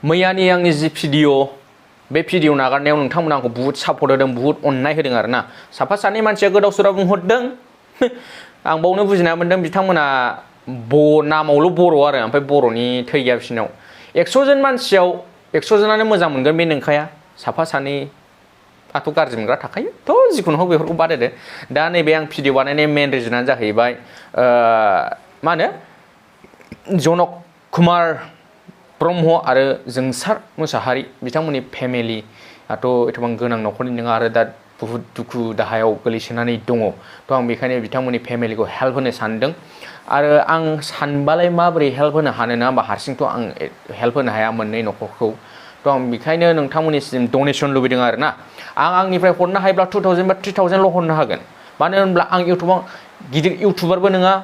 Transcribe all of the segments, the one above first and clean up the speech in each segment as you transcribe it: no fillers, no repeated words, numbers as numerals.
मैयानि आंनि जि भिडिअ बे भिडिअ नागारनायाव नोंथांमोना आंखौ बुहुत सापर्ट होदों बुहुत अननाय होदों आरोना साफा सानै मानसिया गोदाव सोराव बुंहरदों आं बावनो बुजिना मोन्दों बिथांमोना नामावल' बर' आरो ओमफ्राय बर'नि थै गैया बिसिनाव 100 जन मानसियाव 100 जनानो मोजां मोनगोन बे नंखाया साफा सानै आथ' गाज्रि मोनग्रा थाखायो थ' जिखुनु हक बेफोरखौ बाद होदो दा नैबे आं भिडिअ बानायनाय मेन रिजनानो जाहैबाय मा होनो जनक कुमार ब्रह्म आरो जोंसार मुसाहारि बिथांमोननि फेमिलियाथ' एथबां गोनां न'खरनि नङा आरो दा बुहुत दुखु दाहायाव गोलैसोनानै दङ थ' आं बेखायनो बिथांमोननि फेमिलिखौ हेल्प होनो सानदों आरो आं सानबालाय माबोरै हेल्प होनो हानो ना होमबा हारसिंथ' आं हेल्प होनो हाया मोननै न'खरखौ थ' आं बेखायनो नोंथांमोननिसिम डनेसन लुबैदों आरोना आं आंनिफ्राय हरनो हायोब्ला 2000 बा 3000ल' हरनो हागोन मानो होनब्ला आं इउटुबाव गिदिर इउटुबारबो नङा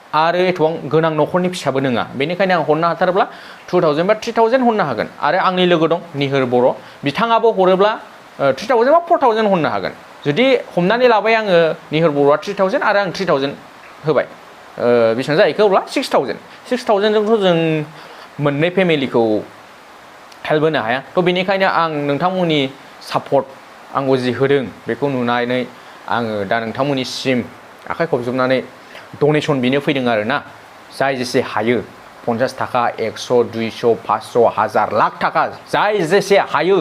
आरो एथबां गोनां न'खरनि फिसाबो नङा बेनिखायनो आं हरनो हाथारोब्ला 2000 बा 3000 हरनो हागोन आरो आंनि लोगो दं निहोर बर' बिथाङाबो हरोब्ला 3000 बा 4000 हरनो हागोन जुदि हमनानै लाबाय आङो निहोर बर'आ 3000 आरो आं 3000 होबाय बेसेबां जाहैखो अब्ला 6000 जोंथ' जों मोननै फेमिलिखौ हेल्प होनो हाया थ' बेनिखायनो आं नोंथांमोननि सापर्ट आंखौ जि होदों बेखौ नुनानै आङो दा नोंथांमोननिसिम आखाइ खबजोबनानै डनेसन बिनो फैदों आरोना जाय जेसे हायो 50 थाखा 100 200 500 1000 लाख थाखा जाय जेसे हायो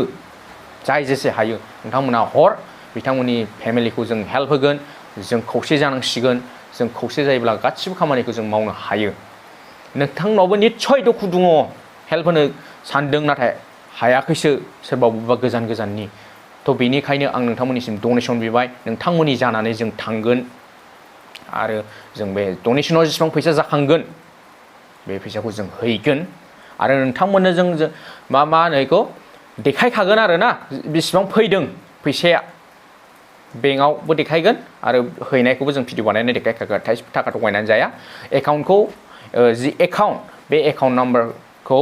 नोंथांमोना हर बिथांमोननि फेमिलिखौ जों हेल्प होगोन जों खौसे जानांसिगोन जों खौसे जायोब्ला गासिबो खामानिखौ जों मावनो हायो नोंथांनावबो निस्सय दुखु दङ हेल्प होनो सानदों नाथाय हायाखैसो सोरबा बबेबा गोजाननि थ' बेनिखायनो आं नोंथांमोननिसिम डनेसन बिबाय नोंथांमोननि जानानै जों थांगोन आरो जों बे डनेसनाव जेसेबां फैसा जाखांगोन बे फैसाखौ जों हैगोन आरो नोंथांमोननो जों मा होनो बेखौ देखायखागोन आरोना बेसेबां फैदों फैसाया बेंकआवबो देखायगोन आरो हैनायखौबो जों भिडिअ बानायनानै देखायखागोन थाइसे थाखा थगायनानै जाया एकाउन्टखौ जि एकाउन्ट बे एकाउन्ट नाम्बारखौ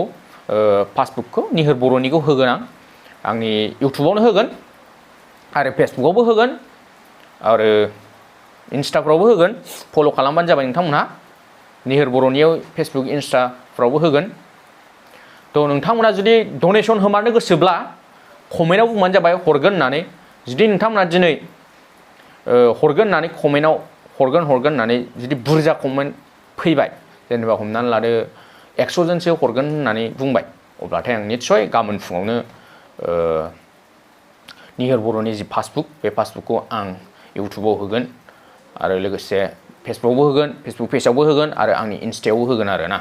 पासबुकखौ निहोर बर'निखौ होगोन आंनि इउटुबावनो होगोन आरो फेसबुकआवबो होगोन आरो इन्स्टाफ्रावबो होगोन फल' खालामबानो जाबाय नोंथांमोनहा निहोर बर'नियाव फेसबुक इन्स्टाफ्रावबो होगोन थ' नोंथांमोना जुदि डनेसन होमारनो गोसोब्ला कमेन्टआव बुंबानो जाबाय हरगोन होननानै जुदि नोंथांमोना दिनै हरगोन होननानै कमेन्टआव हरगोन होननानै जुदि बुरजा कमेन्ट फैबाय जेनेबा हमनानै लादो 100 जनसो हरगोन होननानै बुंबाय अब्लाथाय आं निस्सय गाबोन फुङावनो निहोर बर'नि जि पासबुक बे पासबुकखौ आं इउटुबाव होगोन आरो लोगोसे फेसबुकआवबो होगोन फेसबुक पेजावबो होगोन आरो आंनि इन्स्टायावबो होगोन आरोना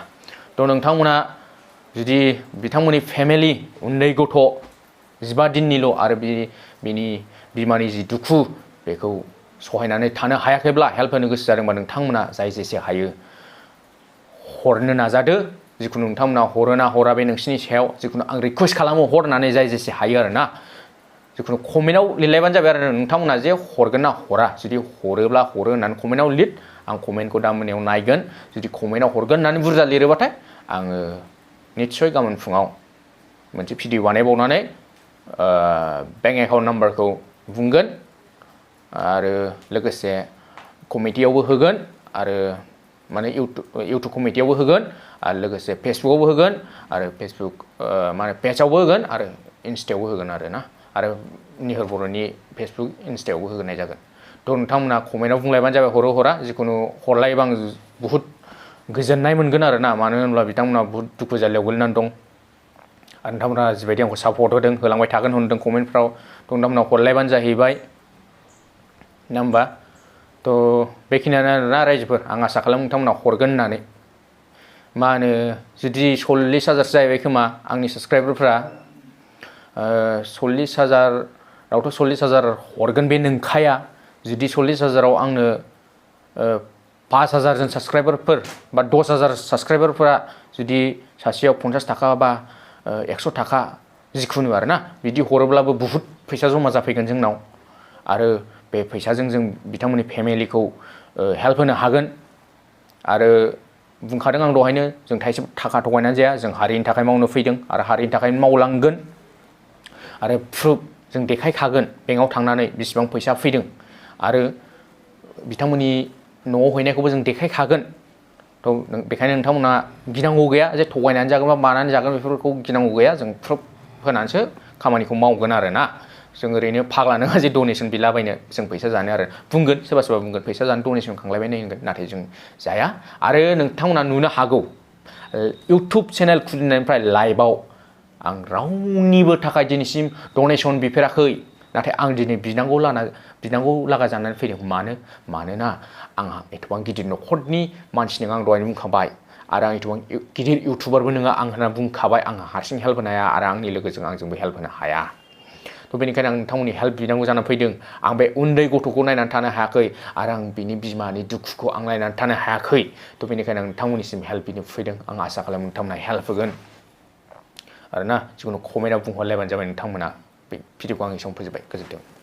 थ' नोंथांमोना जुदि बिथांमोननि फेमिलि उन्दै गथ' 15 दिननिल' आरो बिनि बिमानि जि दुखु बेखौ सहायनानै थानो हायाखैब्ला हेल्प होनो गोसो जादोंबा नोंथांमोना जाय जेसे हायो हरनो नाजादो जिखुनु नोंथांमोना हरो ना हरा बे नोंसिनि सायाव जिखुनु आं रिकुवेस्ट खालामो हर होननानै जाय जेसे हायो आरोना जिखुनु कमेन्टआव लिरलायबानो जाबाय आरो नोंथांमोना जे हरगोन ना हरा जुदि हरोब्ला हरो होननानै कमेन्टआव लिर आं कमेन्टखौ दा मोनायाव नायगोन जुदि कमेन्टआव हरगोन होननानै बुरजा लिरोबाथाय आङो निस्सय गाबोन फुङाव मोनसे भिडिअ बानायबावनानै बेंक एकाउन्ट नाम्बारखौ बुंगोन आरो लोगोसे कमिटियावबो होगोन आरो माने इउटुब कमिटियावबो होगोन आरो लोगोसे फेसबुकआवबो होगोन आरो फेसबुक माने पेजावबो होगोन आरो इन्स्टायावबो होगोन आरोना आरो निहोर बर'नि फेसबुक इन्स्टायावबो होगोनाय जागोन थ' नोंथांमोना कमेन्टआव बुंलायबानो जाबाय हरो हरा जिखुनु हरलायोबा आं बुहुत गोजोननाय मोनगोन आरोना मानो होनब्ला बिथांमोना बुहुत दुखु जारलायाव गोलैनानै दं आरो नोंथांमोना जिबायदि आंखौ सापर्ट होदों होलांबाय थागोन होनदों कमेन्टफ्राव थ' नोंथांमोना हरलायबानो जाहैबाय ना होमबा थ' बेखिनियानो आरोना रायजोफोर आं आसा खालामो नोंथांमोना हरगोन होननानै मा होनो जुदि 40,000 जाहैबाय खोमा आंनि साबसक्राइबारफ्रा 40,000आवथ' 40,000 हरगोन बे नंखाया जुदि 40,000आव आंनो 5,000 जन साबसक्राइबारफोर बा 10,000 साबसक्राइबारफोरा जुदि सासेयाव 50 थाखा बा 100 थाखा जिखुनु आरोना बिदि हरोब्लाबो बुहुत फैसा जमा जाफैगोन जोंनाव आरो बे फैसाजों जों बिथांमोननि फेमिलिखौ हेल्प होनो हागोन आरो बुंखादों आं दहायनो जों थाइसे थाखा थगायनानै जाया जों हारिनि थाखाय मावनो फैदों आरो हारिनि थाखाय मावलांगोन आरो प्रुफ जों देखायखागोन बेंकआव थांनानै बेसेबां फैसा फैदों आरो बिथांमोननि न'आव हैनायखौबो जों देखायखागोन बेखायनो नोंथांमोना गिनांगौ गैया जे थगायनानै जागोन बा मानानै जागोन बेफोरखौ गिनांगौ गैया जों प्रुफ होनानैसो खामानिखौ मावगोन आरो ना जों ओरैनो फाग्ला नङा जे डनेसन बिलाबायनो जों फैसा जानो आरो बुंगोन सोरबा सोरबा बुंगोन फैसा जानो डनेसन खांलायबायनो होनगोन नाथाय जों जाया आरो नोंथांमोना नुनो हागौ इउटुब चेनेल खुलिनायनिफ्राय लाइभआव आं रावनिबो थाखाय दिनैसिम डनेसन बिफेराखै नाथाय आं दिनै बिनांगौ लागा जानानै फैदों मानोना आंहा एथबां गिदिर न'खरनि मानसि नङा आं दहायनो बुंखाबाय आरो आं एथबां गिदिर इउटुबारबो नङा आं होनना बुंखाबाय आंहा हारसिं हेल्प होनो हाया आरो आंनि लोगोजों आंजोंबो हेल्प होनो हाया बेनिखायनो आं नोंथांमोननि हेल्प बिनांगौ जानानै फैदों आं बे उन्दै गथ'खौ नायनानै थानो हायाखै आरो आं बिनि बिमानि दुखुखौ आं नायनानै थानो हायाखै बेनिखायनो आं नोंथांमोननिसिम हेल्प बिनो फैदों आं आसा खालामो नोंथांमोनहा हेल्प होगोन आरोना जिखुनु कमेन्टआव बुंहरलायबानो जाबाय नोंथांमोना बे भिडिअखौ आं एसेयावनो फोजोबबाय गोजोन्थों